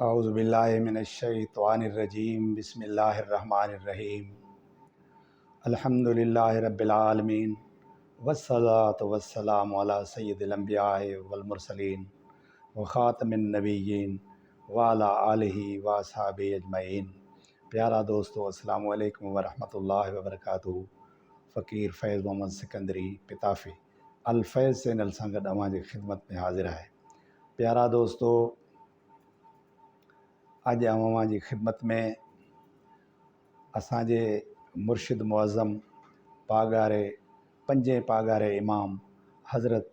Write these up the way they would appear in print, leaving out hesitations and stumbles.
اعوذ بالله من الشيطان الرجيم بسم الله الرحمن الرحيم الحمد لله رب العالمين والصلاة والسلام على سيد الانبياء والمرسلين وخاتم النبيين وعلى آله واصحابه اجمعين پيارا دوستو السلام عليڪم ورحمة الله وبرڪاته فقير فيض محمد سڪندري پتافي الفيض چينل سان گڏ اوهان جي خدمت ۾ حاضر آهي. پيارا دوستو اڄ آئون اوهان جي خدمت ۾ اسان جي مرشد معظم پاڳاري پنجين پاڳاري امام حضرت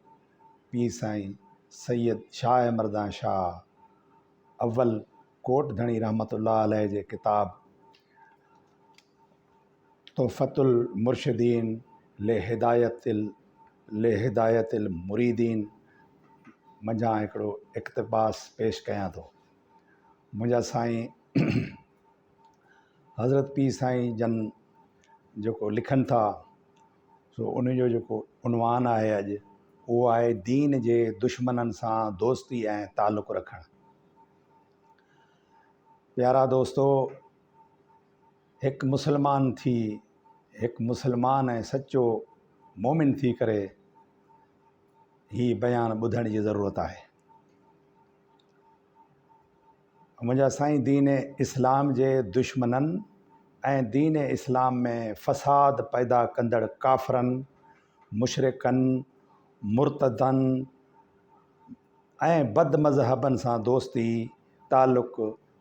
پير سائين سيد شاهه مردان شاهه اول ڪوٽ ڌڻي رحمت الله عليه جي ڪتاب تحفة المرشدين لهدايت لهدايت المريدين منجهان هڪڙو اقتباس پيش ڪيان ٿو. منهنجا سائين حضرت پير سائين جن جيڪو لکن ٿا سو ان جو جيڪو عنوان آهي اڄ اهو آهي دين جي دشمنن سان دوستي ۽ تعلق رکڻ. پيارا دوستو! هڪ مسلمان ٿي، هڪ مسلمان ۽ سچو مومن ٿي ڪري هي بيان ٻڌڻ جي ضرورت آهي. منهنجا سائين دين اسلام جي دشمنن ۽ دين اسلام ۾ فساد پيدا ڪندڙ ڪافرن، مشرڪن، مرتدن ۽ بدمذهبن سان دوستي، تعلق،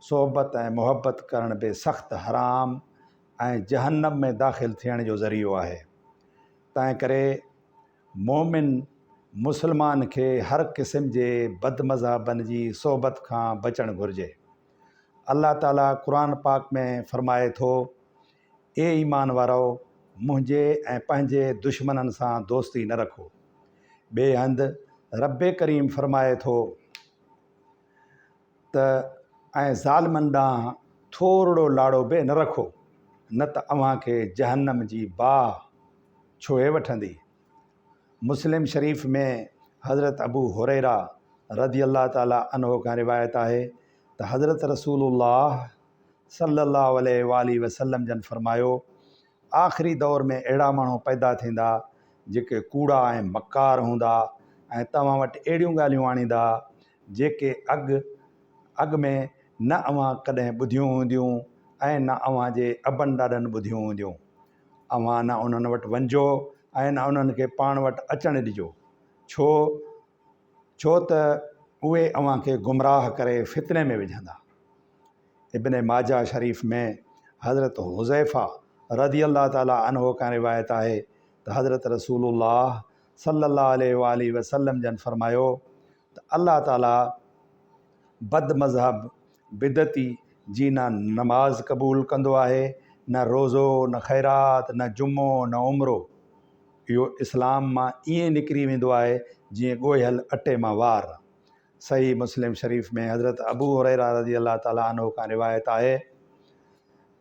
صحبت ۽ محبت ڪرڻ به سخت حرام ۽ جهنم ۾ داخل ٿيڻ جو ذريعو آهي. تنهنڪري مؤمن مسلمان کي هر قسم جي بدمذهبن جي صحبت کان بچڻ گهرجي. الله تعاليٰ قرآن پاڪ ۾ فرمائي ٿو، اي ايمان وارؤ! منهنجي ۽ پنهنجي دشمنن سان دوستي نه رکو. ٻئي هنڌ رب ڪريم فرمائي ٿو ته ۽ ظالمن ڏانهن ٿورڙو لاڙو به نه رکو، نه ته اوهان کي جهنم جي باهه ڇهي وٺندي. مسلم شريف ۾ حضرت ابو هريره رضي الله تعالٰي عنه کان روايت آهي ته حضرت رسول الله صلّي اللّٰه عليه واٰله وسلّم جن فرمايو، آخري دور ۾ اهڙا ماڻهو پيدا ٿيندا جيڪي ڪوڙا ۽ مڪار هوندا ۽ توهان وٽ اهڙيون ڳالهيون آڻيندا جيڪي اڳ اڳ ۾ نه اوهان ڪڏهن ٻڌيون هونديون ۽ نه اوهان جي ابن ڏاڏن ٻڌيون هونديون. اوهان نه انهن وٽ وڃجو ۽ نه انهن کي پاڻ وٽ اچڻ ڏجو، ڇو ڇو ته اهي اوهان کي گمراهه ڪري فتني ۾ وجهندا. ابن ماجه شريف ۾ حضرت حذيفه رضي الله تعالٰي عنه کان روايت آهي ته حضرت رسول الله صلي الله عليه واٰله وسلم جن فرمايو ته الله تعالٰي بد مذهب، بدعتي، جي نه نماز قبول ڪندو آهي نه روزو نه خيرات نه جمعو نه عمرو. اهو اسلام مان ائين نڪري ويندو آهي جيئن ڳوهيل اٽي مان وار. صحيح مسلم شريف ۾ حضرت ابو هريره رضي الله تعالٰي عنه کان روايت آهي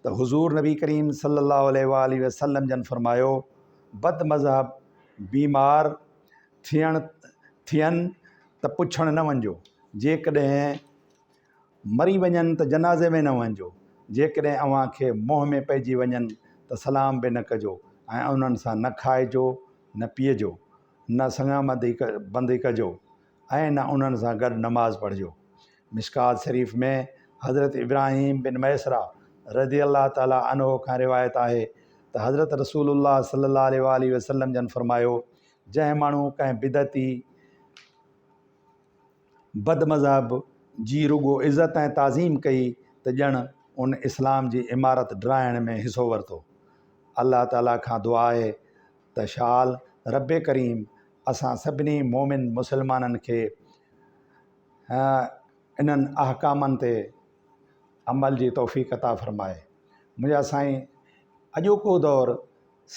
ته حضور نبي ڪريم صلي الله عليه واٰله وسلم جن فرمايو، بد مذهب بيمار ٿيڻ ٿين ته پڇڻ نه وڃجو، جيڪڏهن مري وڃن ته جنازي ۾ نه وڃجو، جيڪڏهن اوهان کي منهن ۾ پئجي وڃن ته سلام به نه ڪجو ۽ انهن سان نه کائجو نه پيئجو، نه سڱامندي بندي ڪجو ۽ نه انهن سان گڏ نماز پڙهجو. مشڪوة شريف ۾ حضرت ابراهيم بن ميسره رضي الله تعالٰي عنه کان روايت آهي ته حضرت رسول الله صلي الله عليه واٰله وسلم جن فرمايو، جنهن ماڻهو ڪنهن بدعتي، بد مذهب، جي رڳو عزت ۽ تعظيم ڪئي ته ڄڻ ان اسلام جي عمارت ڊاهڻ ۾ حصو ورتو. الله تعالٰي کان دعا آهي ته شال رب ڪريم اسان سڀني مومن مسلمانن کي انهن احڪامن تي عمل جي توفيق عطا فرمائي. منهنجا سائين اڄوڪو دور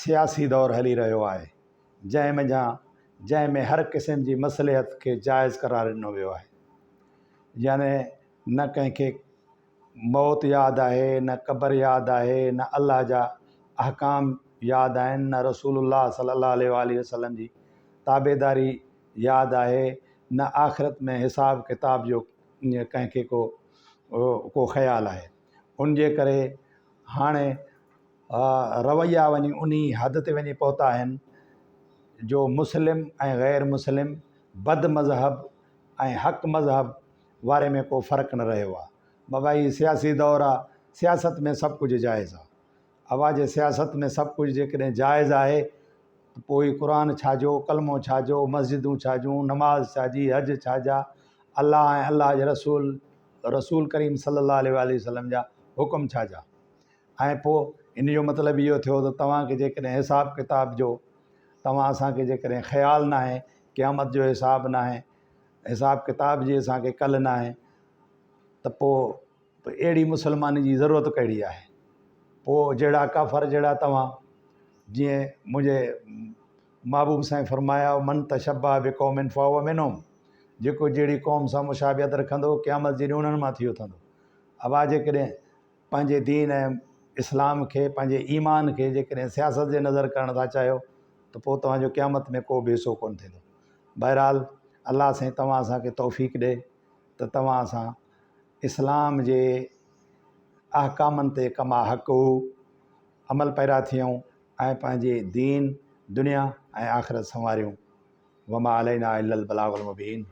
سياسي دور هلي رهيو آهي جنهن منجهان جنهن ۾ هر قسم جي مصلحت کي جائز قرار ڏنو ويو آهي يعني نه ڪنهن کي موت ياد آهي، نه قبر ياد آهي، نه الله جا احڪام ياد آهن، نه رسول الله صلي الله عليه واٰله وسلم جي تابعداري ياد آهي، نه آخرت ۾ حساب ڪتاب جو ڪنهن کي ڪو ڪو خيال آهي. ان جي ڪري هاڻي رويا وڃي انهي حد تي وڃي پهتا آهن جو مسلم ۽ غير مسلم، بد مذهب ۽ حق مذهب واري ۾ ڪو فرق نه رهيو آهي. بابا هي سياسي دور آهي، سياست ۾ سڀ ڪجهه جائز آهي. اوا جي سياست ۾ سڀ ڪجهه جيڪڏهن جائز آهي ته پوء هي قرآن ڇا جو، ڪلمو ڇا جو، مسجدون ڇا جون، نماز ڇا جي، حج ڇا جا، الله ۽ الله جي رسول رسول ڪريم صلي الله عليه واٰله وسلم جا حڪم ڇا جا. ۽ پوء ان جو مطلب اهو ٿيو ته توهان کي جيڪڏهن حساب ڪتاب جو توهان اسان کي جيڪڏهن خيال ناهي، قيامت جو حساب ناهي، حساب ڪتاب جي اسان کي ڪل ناهي ته پوء اهڙي مسلماني جي ضرورت ڪهڙي آهي؟ پوء جهڙا ڪافر جهڙا توهان، جيئن منهنجي محبوب سائين فرمايا من تشبه بقوم فهو منهم جيڪو جهڙي قوم سان مشابهت رکندو قيامت جي ڏينهن انهن مان ٿي اٿندو. ابا جيڪڏهن پنهنجي دين ۽ اسلام کي پنهنجي ايمان کي جيڪڏهن سياست جي نظر ڪرڻ ٿا چاهيو ته پوء توهان جو قيامت ۾ ڪو به حصو ڪونه ٿيندو. بهرحال الله سائين توهان اسان کي توفيق ڏي ته توهان اسان اسلام جي احڪامن تي ڪما حقه عمل پيرا ٿيون ۽ پنهنجي دين، دنيا ۽ آخرت سنواريون. وما علينا الا البلاغ المبين.